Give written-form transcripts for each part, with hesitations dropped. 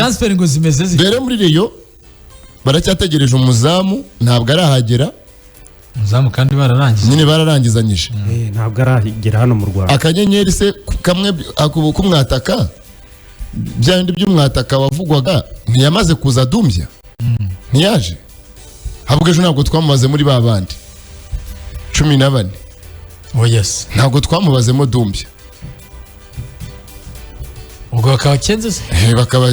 Transfer ngo zimeze zite? Rero muri Rayon baracyategereje umuzamu, ntabwo arahagera. Umuzamu kandi bararangije. Nyine bararangizanyije. Ntabwo aragera hano mu Rwanda. Akanyenyeri se kamwe kumwataka, bya bindi by'umwataka wavugwaga, ntiyamaze kuza? Dumbya ntiyaje? Ahubwo ejo ntabwo twamubaze muri ba bandi 14. Oh yes. Ntabwo twamubazemo Dumbya. Ubwo bakaba kenze se. Bakaba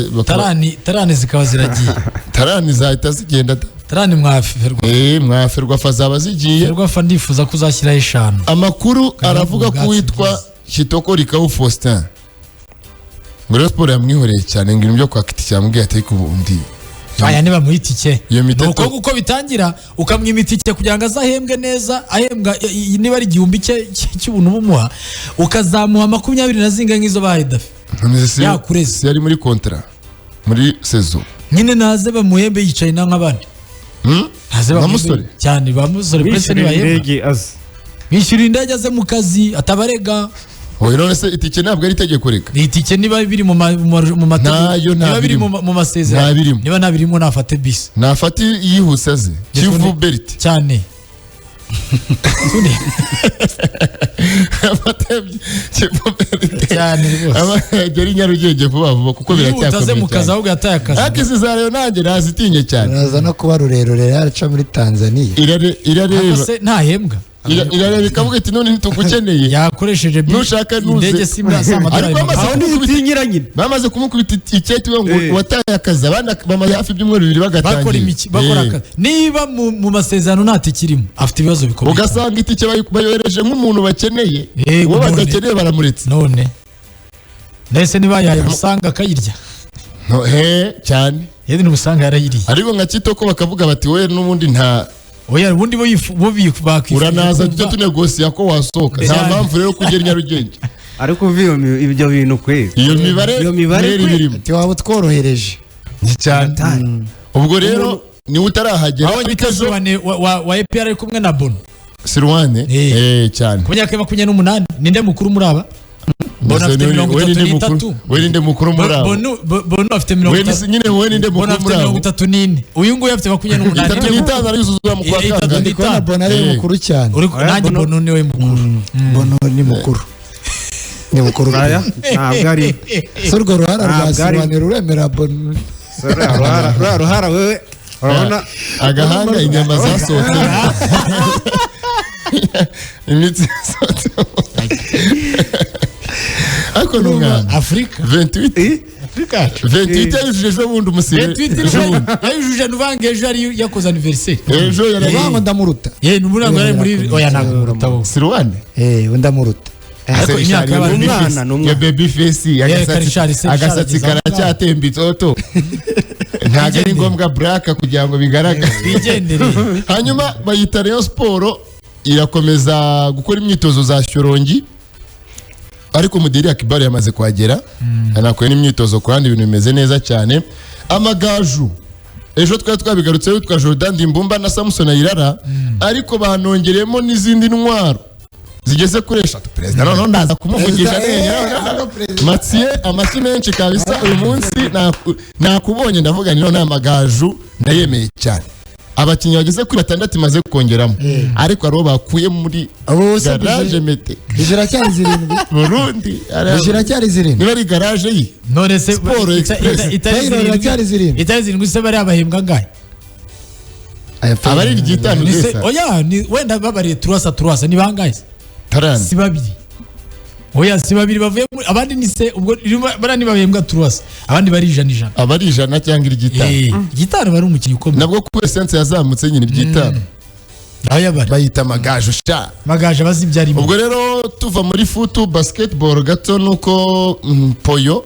Tarani zikaba ziragiye. Tarani zahita zigenda da. Tarani mwaferwa. Mwaferwafa zaba zigiye. Ferwafa, ndifuza ko uzashyiraho 5. Amakuru aravuga ko ubwatsi witwa bwiza. Kitoko Rikawu Faustin, ngo Rayon Sport yamwihoreye cyane, ngo ibintu byo kwaka itike yamubwiye ati ariko ubundi Aya nibamuha itike Iyo ni miteto- uko nguko bitangira, ukamwima itike kugira ngo azahembwe neza, ahembwa niba ari 1000 cye cy'ubuntu bumuha, ukazamuha 20 na zingahe nk'izo bahaye Dafi. None se Yakureze. si yari muri contrat muri saison? Nyine naze bamuhembe yicaye na nk'abandi. Naze Nka bamuhembe. Musore? Cyane, ba Musore pese Bishyura ntibahembwa. indege aza. Bishyura indege aze mu kazi atabarega. Oya, none se itike ntabwo ari itegeko reka? Ni itike niba biri mu mategeko, Ntayo, nta niba biri birimo. mu masezerano. Nta birimo. Niba nta birimo, nafate bisi. Nafata yihuse aze Kivu Berite. Cyane. Afate Kivu Berite. Cyane rwose. Agera i Nyarugenge vuba vuba kuko Yihuta aze biracyakomeye mu kazi cyane. ahubwo yataye akazi. Ariko izi za Rayon nanjye nazitinye cyane. Uraza no kuba rurerure yaraca muri Tanzania. Irareba. Ariko se ntahembwa? Irareba ikavuga iti none ntitugukeneye. Yakoresheje Nushaka ntuze. indege si amadolari Ariko 200. Aho ntitinyira nyine. Bamaze kumukubita iketi ngo wataye akazi, abandi bamaze hafi ibyumweru 2 Bakora bagatangira. bakora akazi, niba mu masezerano nta tike irimo, afite ibibazo bikomeye. Ugasanga itike bayohereje nk'umuntu bakeneye, uwo None. badakeneye baramuretse. None ndetse niba yahaye Musanga akayirya. No, he cyane. Yedi ni Musanga yarayiriye. Ariko nka Kitoko bakavuga bati we n'ubundi nta Oya, ubundi bo bakifuje uranaza kumva- tujye tunegosiya ko wasohoka, nta Cyane. mpamvu rero kugera i Nyarugenge. Ariko uva ibyo bintu kwezi. Iyo mibare Iyo mibare rero ibirimo. Ati waba utworohereje. Ni cyane. Ubwo rero niwe utarahagera. Aho Ariko bita ejo Sirwane wa APR ari kumwe na Bono. Sirwane. Cyane. Ku myaka ya 28, ninde mukuru muri aba? Bono afite We mirongo ninde itatu mukuru? n'itatu. We ninde mukuru muri abo? Bono afite mirongo We ni itatu. nyine, we ninde Bono mukuru afite muri mirongo abo? itatu n'ine, uyu nguyu afite 28. 35 arayuzuza mu kwa Itatu kangahe? Ndi kubona n'itanu. Bono ari we mukuru cyane. Oya, Nanjye Bono- Bono niwe mukuru. Bono ni mukuru, ni mukuru. Aya ntabwo ari Si urwo ruhara rwa Ntabwo ari- Sirwane ruremera Bono. Ruriya ruhara wewe urabona. Agahanga, inyama zasohotse, imitsi yasohotse, ariko ni umwana. Afurika. 28. Afurika yacu. 28 yayujuje ejo bundi umusibe. Ejo bundi. Yayujuje, nuvange ejo yari yakoze anniversaire. Ejo Uvuga ngo yaraye. ndamuruta. Ye, nuburango yari muri, oya, ntabwo muruta wowe. Sirwane. Ndamuruta. Ariko imyaka y'abantu Umwana, ni umwana. Ya baby face. Karishari, se, Agasatsi Richard ageze aho. karacyatemba itoto, ntabwo ari ngombwa buraka kugira ngo bigaragare. Twigendere. Hanyuma bayita Rayon Sport irakomeza gukora imyitozo za Shyorongi, ariko Mudiri Akibari yamaze kuhagera, anakuye n'imyitozo ku ruhande, ibintu bimeze neza cyane. Amagaju ejo twari twabigarutseho, witwa Jordan Dimbumba na Samson Ayirara, ariko banongereyemo n'izindi ntwaro zigeze kuri 3. Perezida noneho ndaza kumuvugisha neza. Mathieu, amashyi menshi kabisa uyu munsi nakubonye, ndavuga ni noneho Amagaju ndayemeye cyane. Abakinnyi bageze kuri 6 imaze kongeramo, ariko hari uwo bakuye muri Abo bose garage mete. Ziracyari 7. Burundi. Ziracyari 7. Niba ari garage ye. None se Sport Express. itari Taylor 7 iracyari 7. Itari 7 se, bariya bahembwa angahe? Aba ari iry'itanu. Ni se Desa. oya, ni wenda babariye turasa turasa, ni bangahe se? Tarani. Si babiri? Oya, si babiri bavuye muri abandi, ni se ubwo bariya ntibahembwa turasa, abandi bari 100 100. Aba ari 100 cyangwa iry'itanu. Igitanu bari umukinnyi ukomeye. Nabwo kuko essence yazamutse nyine, iry'itanu. Aho yabari. Bayita Amagaju sha. Magaje abazi ibyo arimo. Ubwo rero tuva muri futu basketball gato, nuko Poyo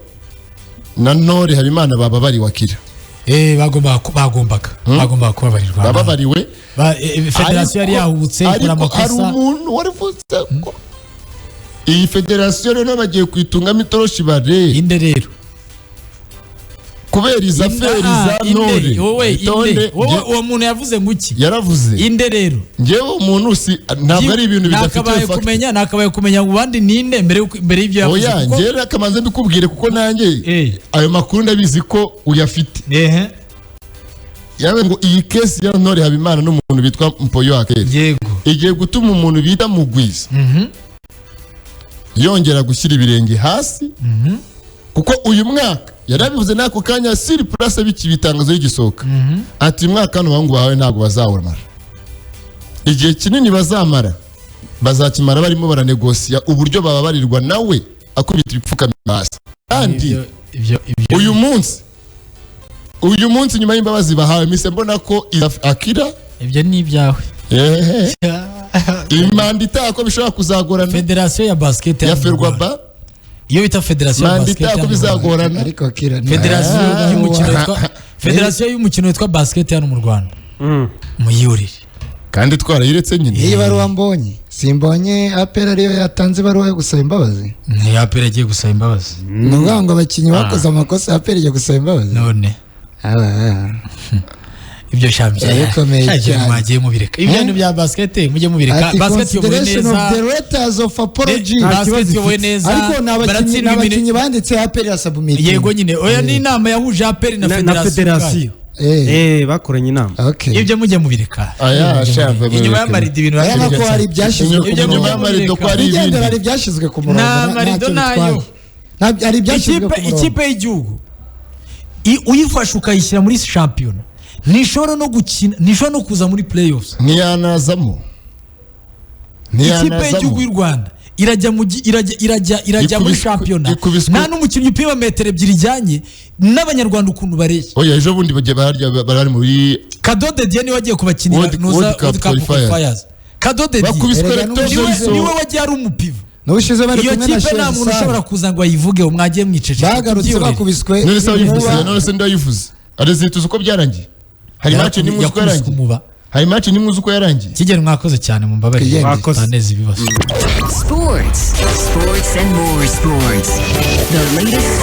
na Ntore Habimana baba bari wakira. Bagombaga kubabarirwa. Bababariwe. Federasiyo yari yahubutse ikora Ariko hari amakosa. umuntu wari uvuze ko iyi federasiyo rero bagiye kuyitungamo itoroshi bare. Inde rero? Kubera izi affaires za Inde, Ntore. Wowe inde. Itonde, Wowe uwo muntu yavuze ngo iki? Yaravuze. Inde rero? Njyewe umuntu si, ntabwo ari ibintu bidafite Nakabaye fact. kumenya, nakabaye kumenya ngo abandi ninde mbere mbere y'ibyo yavuze. Oya, njyewe reka mbikubwire, kuko nanjye ayo makuru ndabizi ko uyafite. Yawe ngo iyi case ya Ntore Habimana n'umuntu bitwa Mpoyo Akeri igiye gutuma umuntu bita Mugwiza yongera gushyira ibirenge hasi, kuko uyu mwaka yarabivuze n'ako kanya sur place bikiba itangazo rigisohoka, ati: "Uyu mwaka hano abahungu bawe ntabwo bazawumara. Igihe kinini bazamara bazakimara barimo baranegosiya uburyo bababarirwa nawe akubita ibipfukamye hasi." Kandi Ibyo uyu munsi nyuma y'imbabazi bahawe, mise mbona ko Akira Ibyo ni ibyawe. Ehe, imanda itaha ko bishobora kuzagorana. Federasiyo ya basket Ya hano mu Rwanda. Ferwaba. Iyo bita federasiyo ya Manda basket itaha ko hano mu Rwanda. bizagorana. Ariko Akira Federasiyo y'umukino witwa basket hano mu Rwanda, muyurire. Kandi twarayiretse nyine. Iyi baruwa mbonye, simbonye APR ariyo yatanze ibaruwa yo gusaba imbabazi. Ni APR agiye gusaba imbabazi? Ni ukuvuga ngo abakinnyi bakoze amakosa, APR igiye gusaba imbabazi? None Aba, ibyo shambye Birakomeye cyane. Mwagiye mubireka ibyo bintu bya basket, mujye mubireka. Ati Basket iyobowe consideration neza. of the letters of apology. Basket iyobowe neza. Ariko ni abakinnyi, ni Baratsindwa abakinnyi banditse, APR irasubmit. Yego nyine, oya, ni inama yahuje APR na Na federasiyo. Federasiyo. Bakoranye inama. Okay. Ibyo mujye mubireka. Aya shava. Inyuma y'amarido ibintu Urabona ko hari ibyashyizwe ku Ibyo murongo. Inyuma y'amarido ko hari Bigendera, ibindi. hari ibyashyizwe ku murongo. Nta marido Ntacyo nayo. bitwaye. Hari ibyashyizwe Ikipe ku murongo. Ikipe y'igihugu uyifashe ukayishyira muri shampiyona, ntishobora no gukina, ntishobora no kuza muri playoffs. Ntiyanazamo. Ikipe Ntiyanazamo. y'igihugu y'u Rwanda irajya mu irajya muri shampiyona, nta n'umukinnyi upima metero 2 ijyanye n'abanyarwanda ukuntu bareshya. Oya, ejo bundi bagiye bararya, bari muri Kadode Dieu niwe wagiye kubakinira nuza World Cup World Cup qualifiers. qualifiers. Kadode Dieu Bakubiswe Erega recto niwe verso. Niwe wagiye ari umupivo. N'ubushize bari Iyo kumwe na kipe nta muntu Shehu. ushobora kuza ngo ayivuge, mwagiye mwiceceka. Bagarutse Tubyihorere. bakubiswe. None se wayivuze? Inkuba. None se ndayivuze arezituzi uko byarangiye? Hari match nimwe uzi uko Yakubiswe yarangiye? umuba. Hari match nimwe uzi uko yarangiye? Kigeli, mwakoze cyane, mumbabarire. Twigende. Mwakoze. Ntaneze ibibazo. Sports, sports, and more sports. The latest